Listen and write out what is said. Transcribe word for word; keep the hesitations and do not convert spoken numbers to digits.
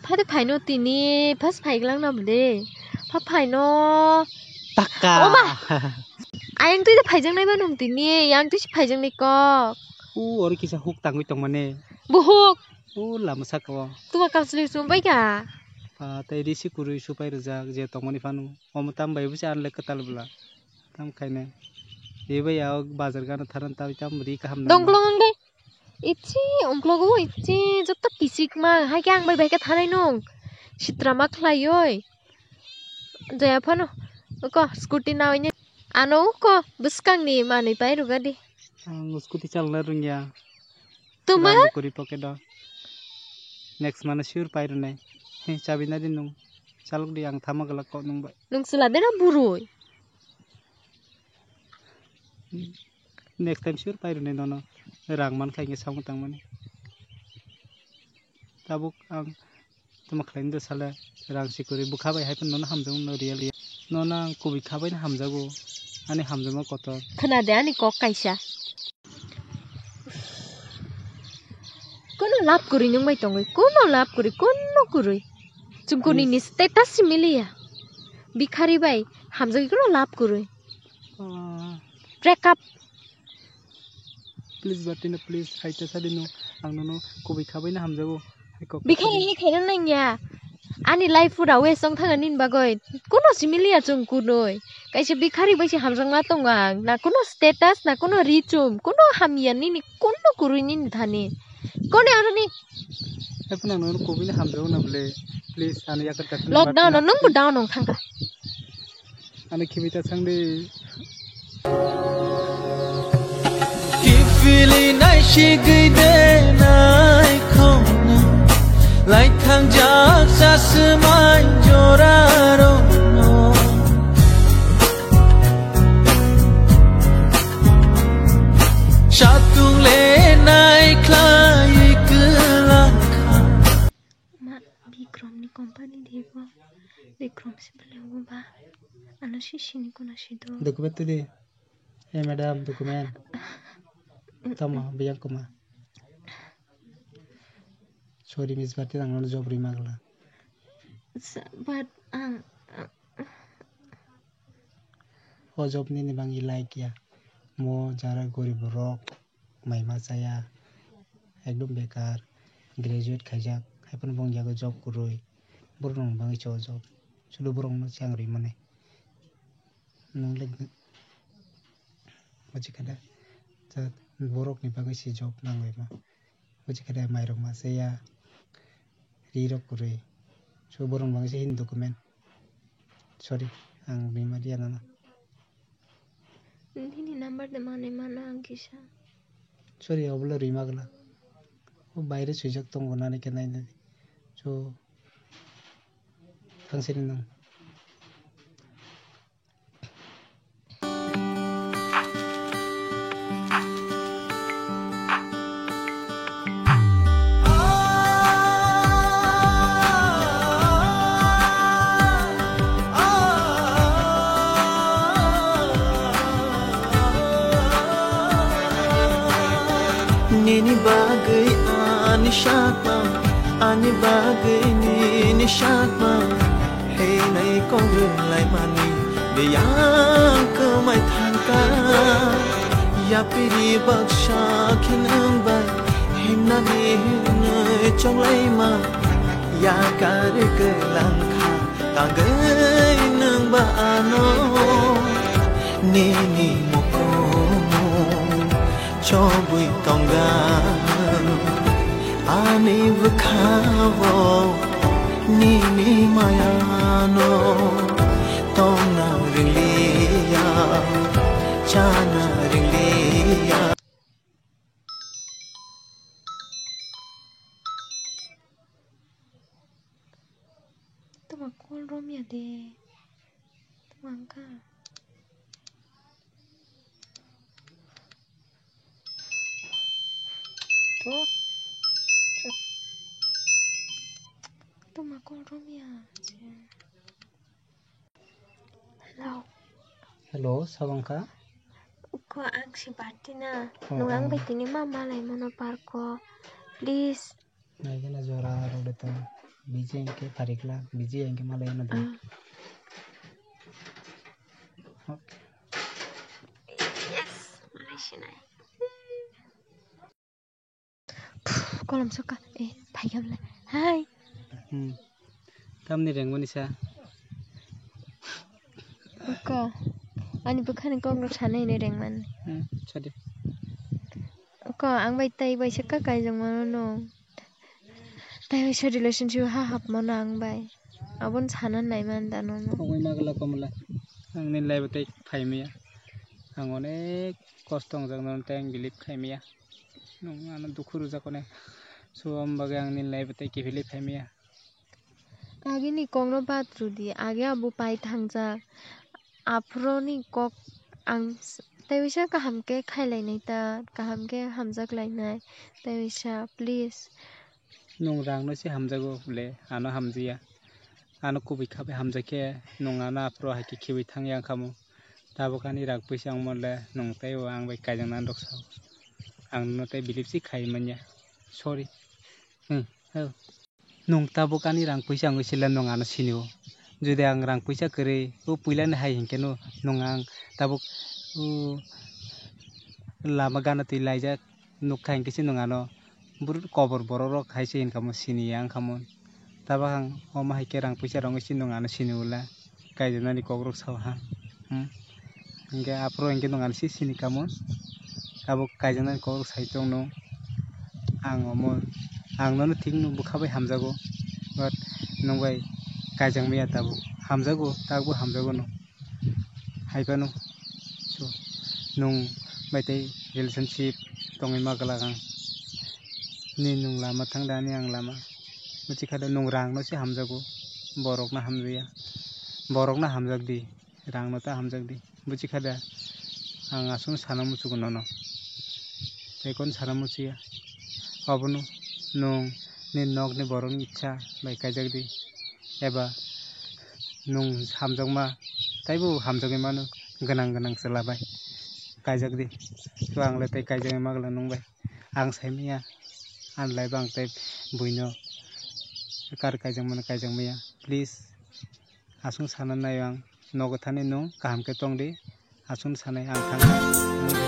Phai de phaino tini, phas phaiglang na bwle. Pha phaino. Taka. Oma. Ayang twi de phaijak nai ba nung tini, yang twi si phaijak nai kok. U ori kisa huk tangwi tongmani. Buhuk. U lama saka o. Tuma kamsli sum bai ka. Pa tei risi kurui supai rijak je tongmani phanu. Omo tam bai busi anle kwtal bwla. Tam khaine. Eba ya bazar gana tharan tawi tam ri kaham nang. Dongklong ang de. Ichi ungklogo ichi joto kichik ma. Hai khe ang bai bai khe thanai nung. Sitra ma khlai oi. Jaya phano. Uko scooty nawi ni. Ano uko bwskang ni manwi pai rwgadi. Ang scooty chalna rwngya. Tuma? Rang bo kwrwi pocket o. Next mano sure pai rwnai. He, chabi nadi nung. Chalok di ang thama glak kok nung bai. Nung chwla de na burui? Next time sure pai rwnai nono. Rang man khai khe samung tangmani. Tabuk ang tuma khlaini do sale rang si kwrwi bwkha bai hai phano nono hamjakgo no real real. Nono ang kubui kha bai no hamjago. Ani hamjakma kotor. Khna de ani kok kaisa. Kono love kwrwi nung bai tongwi, kono love kwrwi, kono kwrwi. Chwng kuni ni status si miliya. Bikhari bai hamjagwi kono love kwrwi. Ah. Break up. Please, Batina, please, hai ta sadi no, ang nono kubui kha bai no hamjago. Hai kok. Bikhari hai khaina nangya. Ani life pura waste wng thangani bagwi. Kono si miliya chwng kunui. Kaisa bikhari bai se hamjakma tongo ang. Na kono status, na kono richum, kono hamya nini, kono kwrwi nini thani. Kone aroni. Hai phano ang nono kubui no hamjago na bwle. Please, ani yakar ta. Lockdown no nung bo down wng thangkha. Ani khibi ta sang de. Kiphilwi naisigwi de naikhokno, laithangjak chasmai jorarokno. Satung le naikhlaiwi kwlangkha. Ma, Bikrom ni company de bo. Bikrom se bwle bo ba. Ano sisi ni kuna si do. Document to de. Hey madam, document. Tamo, biyang kuma. Sorry, Miss Bharti, ang nono job rima gala. Sa-, but ang, O job nini bangwi like ya. Mo jara gorib rok mai ma chaya. Ekdom bekar. Graduate khaijak. Hai phano bong yago job kwrwi. Borok rok bangwi cho job. Sudu borok no chang rwi mani. Nung le buji kha da. Borok ni bagwi se job nangwi ma. Buji kha da, mairok ma chaya, ri rok kwrwi. So borok bangwi se hini document. Sorry, ang rima riya nana. Nini number de manwi mano ang kisa. Sorry, obo le rima gala. O baire swijak tongo nani khe nai nai. So, thangsini nung. Nini bagwi ani sakma, ani bagwi nini sakma. Hwnwi kok rwlaimani biyang kwmai thangkha. Yapiri baksa khe nwng bai himnani hwnwi choklaima. Yakar kwlangkha tangwi nwng ba ano nini mukumu. Chobwi tongkha ani bwkhao nini mayano tongna ringliya, chana ringliya. Tuma call romya de. Tuma wngkha. To. Tuma call romya. Hello. Hello, sabo wngkha? Ko ang si Bharti na. Oh, nwng ang oh. Bai tini ma malai mano park o. Please. Naikhe na jora rok de tong. Biji hingke pharikla, biji hingke malai ano de. Ah. Okay. Yes, malai sinai. Kolom soka, eh, phaikha bwle. Hai. Hmm. Tamni rengmani sa? Ko, ani bwkhani kok rok sanai hinwi rengmani. Hmm, sadi. Ko, ang bai tai bai se ka kaijak mano no. Tai bai se relationship ha hap mano ang bai. Abon sana nai man da no no. Kongoi magla komla. Ang ni lai bai tai phai maya. Ang onek kosto wngjak no tai ang believe khai maya. Nwng ano dukhu rwjak onek. So, am bagwi ang ni lai bai tai kiphilwi phai maya. Agini kokno bad rwdi, age abo pai thangjak. Aphuroni kok ang s-, tei uisa kaham khe khailainai ta, kaham khe hamjak lainai, tei uisa, please. Nwng rangno se hamjago le, ano hamjaya. Ano kubui kha bai hamjakhe, nwng ano aphuru hai khe khiui thangya wngkha mo. Tabuk ani rang puisa wngmo le, nwng teibo ang bai kaijaknani rwksa o. Ang nono tei believe se khai manya. Sorry. Hmm, oh. Nwng tabuk ani rang puisa wngwi sile nwng ano sini o. Jodi ang rang puisa kwrwi o puilani hai hinkhe no nwng ang tabuk o lama gana twi laijak nukha hinkhe se nwng ano bur-, kobor borok rok hai se hinkha mo sini ya wngkha mo. Tabuk ang omo hai khe rang puisa rok wngwi se nwng ano sini o le. Kaijaknani kokrok sao ha. Hmm. Hinkhe aphuru hinkhe nwng ano se sini kamo. Abo kaijaknani kokrok sai tongno. Ang omo, ang nono thik no bwkha bai hamjago. But nwng bai kaijak maya tabuk. Hamjago, tabukbo hamjago no. Hai phano. So, nwng bai tei relationship tongwi ma glak ang. Nini nwng lama thang da, ani ang lama. Bwchikha da nwng rangno se hamjago. Borokno hamjaya. Borokno hamjak di. Rangno ta hamjak di. Bwchikha da, ang aswk sana muchugo nono. Tei kon sana muchuya. Obono nwng nini nokni borokni icha bai kaijak di. Eba nwng hamjakma, taibo hamjagwi mano gwnang gwnang chwla bai. Kaijak di. To ang le tei kaijagwi ma glak nwng bai. Ang sai maya. Ani lai bo ang tei buino kar kaijak mano kaijak maya. Please. Aswk sana nai ang, nogo thani nwng kaham khe tong di, aswk sanai ang thang.